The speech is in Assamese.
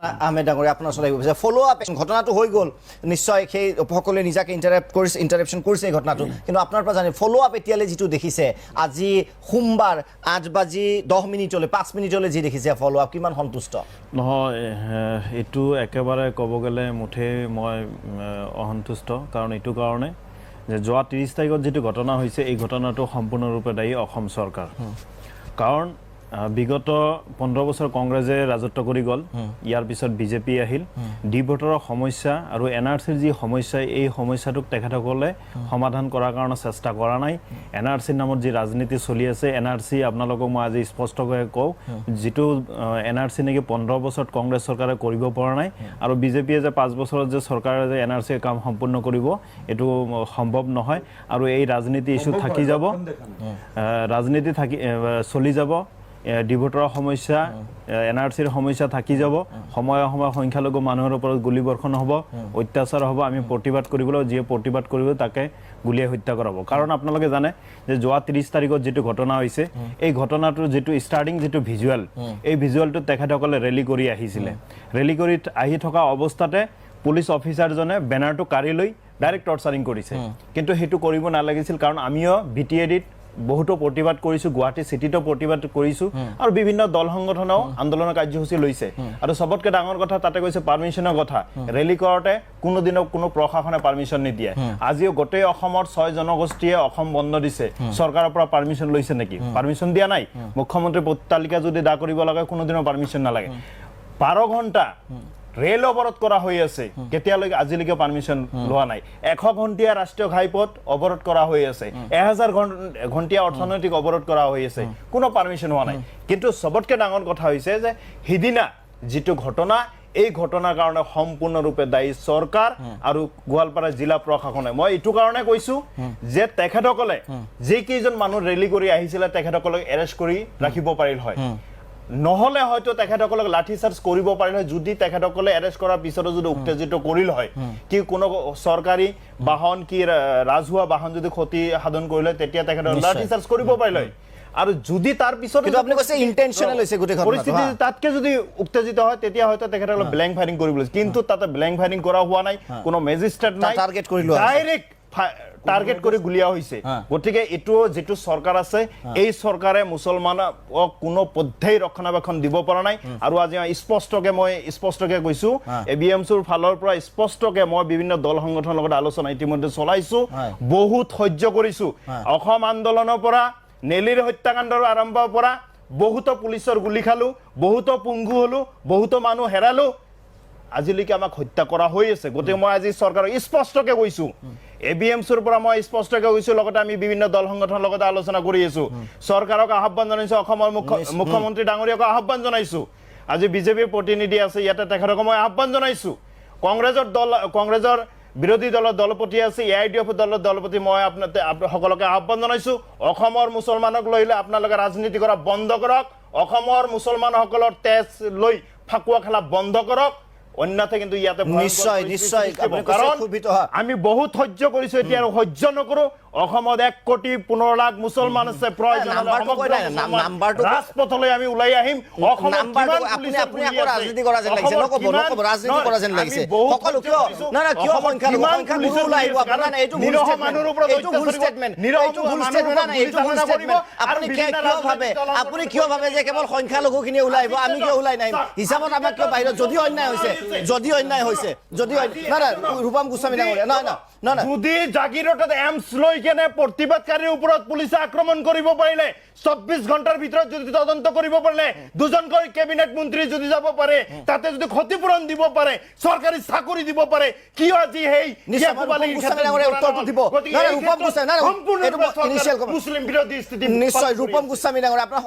আহমেদ ডাঙৰীয়া, আপোনাৰ ওচৰত আহিব বিচাৰে। ফ'ল' আপ, ঘটনাটো হৈ গ'ল, নিশ্চয় সেই সকলোৱে নিজাকে ইণ্টাৰেপ্ট কৰিছে, ইণ্টাৰেপশ্যন কৰিছে এই ঘটনাটো। কিন্তু আপোনাৰ পৰা জানি, ফ'ল' আপ এতিয়ালৈ যিটো দেখিছে, আজি সোমবাৰ 8 বাজি 10 মিনিটলৈ, 5 মিনিটলৈ যি দেখিছে, ফ'ল' আপ কিমান সন্তুষ্ট? নহয়, এইটো একেবাৰে ক'ব গ'লে মুঠেই মই অসন্তুষ্ট। কাৰণ এইটো কাৰণে যে যোৱা 30 তাৰিখত যিটো ঘটনা হৈছে, এই ঘটনাটো সম্পূৰ্ণৰূপে দায়ী অসম চৰকাৰ। কাৰণ বিগত 15 বছৰ কংগ্ৰেছে ৰাজত্ব কৰি গ'ল, ইয়াৰ পিছত বিজেপি আহিল। ডি ভোটাৰৰ সমস্যা আৰু এন আৰ চিৰ যি সমস্যা, এই সমস্যাটোক তেখেতসকলে সমাধান কৰাৰ কাৰণে চেষ্টা কৰা নাই। এন আৰ চিৰ নামত যি ৰাজনীতি চলি আছে, এন আৰ চি আপোনালোকক মই আজি স্পষ্টকৈ কওঁ, যিটো এন আৰ চি নেকি 15 বছৰত কংগ্ৰেছ চৰকাৰে কৰিব পৰা নাই আৰু বিজেপিয়ে যে 5 বছৰত যে চৰকাৰে যে এন আৰ চিৰ কাম সম্পূৰ্ণ কৰিব, এইটো সম্ভৱ নহয়। আৰু এই ৰাজনীতি ইছ্যু থাকি যাব, ৰাজনীতি থাকি চলি যাব। ডি ভোটাৰৰ সমস্যা, এন আৰ চিৰ সমস্যা থাকি যাব। সময়ে সময়ে সংখ্যালঘু মানুহৰ ওপৰত গুলীবৰ্ষণ হ'ব, অত্যাচাৰ হ'ব। আমি প্ৰতিবাদ কৰিবলৈ, যিয়ে প্ৰতিবাদ কৰিব তাকে গুলীয়াই হত্যা কৰাব। কাৰণ আপোনালোকে জানে যে যোৱা 30 তাৰিখত যিটো ঘটনা হৈছে, এই ঘটনাটোৰ যিটো ষ্টাৰ্টিং, যিটো ভিজুৱেল, এই ভিজুৱেলটোত তেখেতসকলে ৰেলী কৰি আহিছিলে। ৰেলী কৰি আহি থকা অৱস্থাতে পুলিচ অফিচাৰজনে বেনাৰটো কাঢ়ি লৈ ডাইৰেক্ট টৰ্চাৰিং কৰিছে। কিন্তু সেইটো কৰিব নালাগিছিল। কাৰণ আমিও বিটিএডিত বহুতো প্ৰতিবাদ কৰিছোঁ, গুৱাহাটী চিটিতো প্ৰতিবাদ কৰিছোঁ আৰু বিভিন্ন দল সংগঠনেও আন্দোলনৰ কাৰ্যসূচী লৈছে। আৰু চবতকৈ ডাঙৰ কথা, তাতে কৈছে পাৰ্মিশ্যনৰ কথা। ৰেলী কৰোঁতে কোনোদিনও কোনো প্ৰশাসনে পাৰ্মিশ্যন নিদিয়ে। আজিও গোটেই অসমৰ ছয় জনগোষ্ঠীয়ে অসম বন্ধ দিছে। চৰকাৰৰ পৰা পাৰ্মিশ্যন লৈছে নেকি? পাৰ্মিশ্যন দিয়া নাই। মুখ্যমন্ত্ৰী তালিকা যদি দা কৰিব লাগে, কোনোদিনও পাৰ্মিশ্যন নালাগে। 12 ঘণ্টা ৰেল অৱৰোধ কৰা হৈ আছে, কেতিয়ালৈকে আজিলৈকে পাৰ্মিশ্যন লোৱা নাই। 100 ঘণ্টীয়া ৰাষ্ট্ৰীয় ঘাইপথ অৱৰোধ কৰা হৈ আছে, 1000 ঘণ্টীয়া অৰ্থনৈতিক অৱৰোধ কৰা হৈ আছে, কোনো পাৰ্মিশ্যন হোৱা নাই। কিন্তু চবতকৈ ডাঙৰ কথা হৈছে যে সিদিনা যিটো ঘটনা, এই ঘটনাৰ কাৰণে সম্পূৰ্ণৰূপে দায়ী চৰকাৰ আৰু গোৱালপাৰা জিলা প্ৰশাসনে। মই এইটো কাৰণে কৈছো যে তেখেতসকলে যিকেইজন মানুহ ৰেলী কৰি আহিছিলে, তেখেতসকলক এৰেষ্ট কৰি ৰাখিব পাৰিল হয়, নহলে হয়তো তেখেতসকলক লাঠি চাৰ্জ কৰিব পাৰিল হয়। যদি তেখেতসকলে এৰেষ্ট কৰাৰ পিছতো যদি উত্তেজিত কৰিল হয়, কি কোনো চৰকাৰী বাহন কি ৰাজহুৱা বাহন যদি ক্ষতি সাধন কৰিলে হয়, তেতিয়া তেখেতসকলে লাঠি চাৰ্জ কৰিব পাৰিল হয়। আৰু যদি তাৰ পিছত কিন্তু আপুনি কৈছে intentional হৈছে গোটেই ঘটনাটো, পৰিস্থিতি তাতকে যদি উত্তেজিত হয়, তেতিয়া হয়তো তেখেতসকলে ব্লেংক ফায়াৰিং কৰিব লাগিছিল। কিন্তু তাতে ব্লেংক ফায়াৰিং কৰা হোৱা নাই, কোনো মেজিষ্ট্ৰেট নাই। Target কৰি লোৱা হৈছে। ডাইৰেক্ট টাৰ্গেট কৰি গুলীয়া হৈছে। গতিকে এইটো যিটো চৰকাৰ আছে, এই চৰকাৰে মুছলমানক কোনো পধ্যেই ৰক্ষণাবেক্ষণ দিব পৰা নাই। আৰু আজি মই স্পষ্টকে কৈছো, এ বি এম চুৰ ফালৰ পৰা স্পষ্টকে মই বিভিন্ন দল সংগঠনৰ লগত আলোচনা ইতিমধ্যে চলাইছো। বহুত সহ্য কৰিছো। অসম আন্দোলনৰ পৰা, নেলিৰ হত্যাকাণ্ডৰ আৰম্ভৰ পৰা বহুতো পুলিচৰ গুলী খালো, বহুতো পংগু হলো, বহুতো মানুহ হেৰালো, আজিলৈকে আমাক হত্যা কৰা হৈ আছে। গতিকে মই আজি চৰকাৰক স্পষ্টকে কৈছো, এ বি এম চুৰ পৰা মই স্পষ্টকে কৈছো, লগতে আমি বিভিন্ন দল সংগঠনৰ লগতে আলোচনা কৰি আছো। চৰকাৰক আহ্বান জনাইছো, অসমৰ মুখ্যমন্ত্ৰী ডাঙৰীয়াকো আহ্বান জনাইছো। আজি বিজেপিৰ প্ৰতিনিধি আছে ইয়াতে, তেখেতকো মই আহ্বান জনাইছো। কংগ্ৰেছৰ দল, কংগ্ৰেছৰ বিৰোধী দলৰ দলপতি আছে, এ I D F দলৰ দলপতি, মই আপোনাৰ সকলোকে আহ্বান জনাইছো, অসমৰ মুছলমানক লৈ আপোনালোকে ৰাজনীতি কৰা বন্ধ কৰক। অসমৰ মুছলমানসকলৰ তেজ লৈ ফাকুৱা খেলা বন্ধ কৰক। অন্যথা কিন্তু ইয়াতে ভয়ংকৰ পৰিস্থিতি নিশ্চয়, সৃষ্টি হ'ব। আপুনি কৈছে কাৰণ ক্ষোভিত হোৱা। আমি বহুত সহ্য কৰিছো, এতিয়া আৰু সহ্য নকৰো। অসমত 1 কোটি 15 লাখ মুছলমান আছে, প্ৰয়োজন হ'লে নাম্বাৰটো কৈ সমগ্ৰ নাই, মুছলমান নাম্বাৰটো ৰাজপথলৈ আমি ওলাই আহিম। অসমত নাম্বাৰটো কিমান আপুনি পুলিচৰ আপুনি গুলী আকৌ আছে? ৰাজনীতি কৰা যেন লাগিছে। অসমত নক'ব, নক'ব, ৰাজনীতি নহয়, কৰা যেন আমি লাগিছে। বহুত সকলো সহ্য কিয় কৰিছো। না না, কিয় অসমত সংখ্যালঘু কিমান সংখ্যাগুৰু পুলিচৰ ওলাই আহিব গুলী আছে? আপোনাৰ? নাই, এইটো ভুল নিৰীহ ষ্টেটমেণ্ট। মানুহৰ ওপৰত এইটো ভুল অত্যাচাৰ কৰিব, ষ্টেটমেণ্ট। নিৰীহ এইটো ভুল মানুহৰ ষ্টেটমেণ্ট। না, না, ওপৰত এইটো ভুল গুলী চালনা ষ্টেটমেণ্ট। কৰিব আৰু আপুনি বিভিন্ন কিয় ভাবে, ৰাজনৈতিক দলৰ আপুনি কিয় ভাবে যে কেৱল সংখ্যালঘুখিনি ওলাই আহিব, আমি কিয় ওলাই নাহিম? হিচাপত আমাক কিয় বাহিৰত? যদি অন্যায় হৈছে, যদি অন্যায় হৈছে, যদি না না, ৰূপম গোস্বামী ডাঙৰীয়া, নহয়, নহয়, নহয়, নহয়। যদি জাগিৰোডত এমছ লৈ কেনে প্ৰতিবাদকাৰীৰ ওপৰত পুলিচে আক্ৰমণ কৰিব পাৰিলে, 24 ঘণ্টাৰ ভিতৰত যদি তদন্ত কৰিব পাৰিলে, দুজনকৈ কেবিনেট মন্ত্ৰী যদি যাব পাৰে, তাতে যদি ক্ষতিপূৰণ দিব পাৰে, চৰকাৰী চাকৰি দিব পাৰে, কিয় আজি সেই নিশ্চয়, ইয়াকুব ৰূপম আলীৰ গোস্বামী ক্ষেত্ৰত ডাঙৰীয়াই কৰা উত্তৰটো নহ'ল? দিব। গতিকে নাই, নাই, এই ৰূপম ক্ষেত্ৰত গোস্বামী, নাই, নাই, সম্পূৰ্ণৰূপে এইটো চৰকাৰ initial comment। মুছলিম বিৰোধী স্থিতি নিশ্চয়, পালন কৰি ৰূপম আছে। গোস্বামী ডাঙৰীয়া, আপোনাৰ